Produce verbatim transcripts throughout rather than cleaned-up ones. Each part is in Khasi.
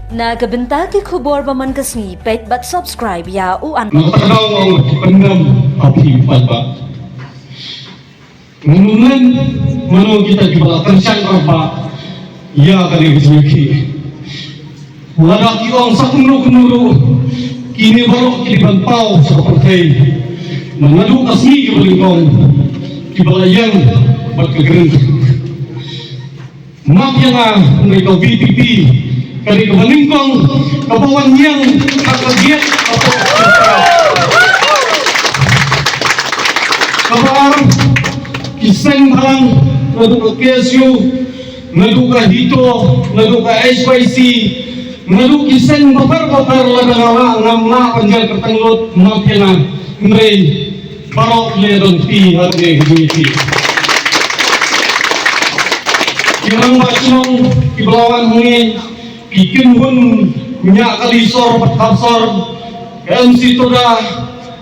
Na ka bynta ki khubor ba man ka sngi, peit bad subscribe ïa u an. Nga kata ka daw nga ong ki pyndem ha phi paidbah. Nga nym len mano kita kiba la kyrshan paidbah ïa kane ka jingïakhih. Lada ki ong sa kumno kumno ruh, kine baroh ki dei ban paw sha ka pyrthei. Naduh ka sngi kaba nyngkong, kiba la ïeng bad ka kren. Map ïa nga, hynrei ka V P P ka dei kaba nyngkong kaba wan ïeng ha ka gate. Kaba ar, ki seng bhalang, naduh ka K S U, naduh ka HITO, naduh ka H Y C, naduh ki seng bapher bapher, lada nga lah ngam lah ban jer kyrteng lut, map ïa nga. Hynrei baroh ki la don kti ha kane ka jingïakhih. Ki rangbah shnong kiba la wan hangne, ki kynhun ñiah kali sor bad khap sor, ka M C Toda,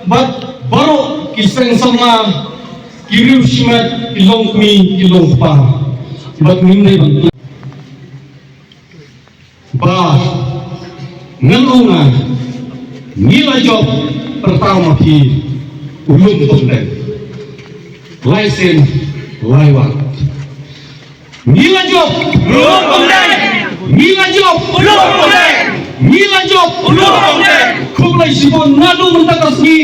bad baroh ki seng samla, ki riew shimet, ki longkmie, ki longkpa. Bad ngim dei ban ba ngan ong nga, ngi la jop pyrta ma phi u lum pynbeit. Lai sien lai wat. Ngi la jop u lum pynbeit. Ngi la jop u lum pynbeit. Ngi la jop u lum pynbeit. Khublei shibun. Naduh mynta ka sngi,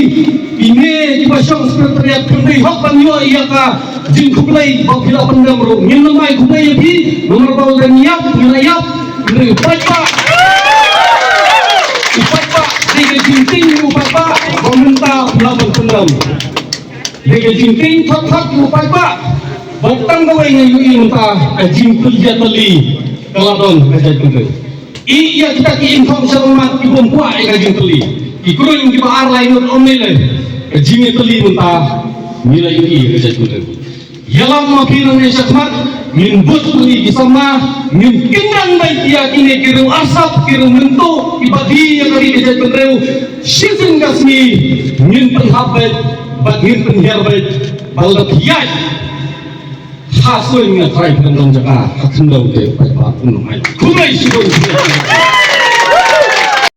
kine kiba shong secretariat, khublei hok ban ïoh ïa ka jingkhublei ba phi la pyndem ruh. Ngin nym ai khublei ïa phi namar ba u la ïap, ngi la ïap. Hynrei u paidbah, u paidbah, dei ka jingtieng u paidbah ba mynta phi la ban pyndem. Dei ka jingtieng thok thok u paidbah ba tang kawei nga ïohi mynta, ka jingpynjah tylli ka la don ha ka jaitbynriew. I ïa kita ki imthong sha ummat ki bym kwah ïa ka jingtylli. Ki kruiñ kiba ar lai ngut ym lei lei. Ka jingïatylli mynta ngi la ïohi ha ka jaitbynriew. Ïalam ma phi nangne shakhmat, ngin bud tylli ki samla, ngin kyndang beit ïa kine ki riew arsap, ki riew myntoi kiba die ïa ka ri ka jaitbynriew. Shisien ka sngi ngin pynhap beit bad ngin pynhiar beit. Ba lada phi ïaid ha suiñ, nga trai phi dang don jaka ha khyndew te u paidbah un ym ai. Khublei shibun.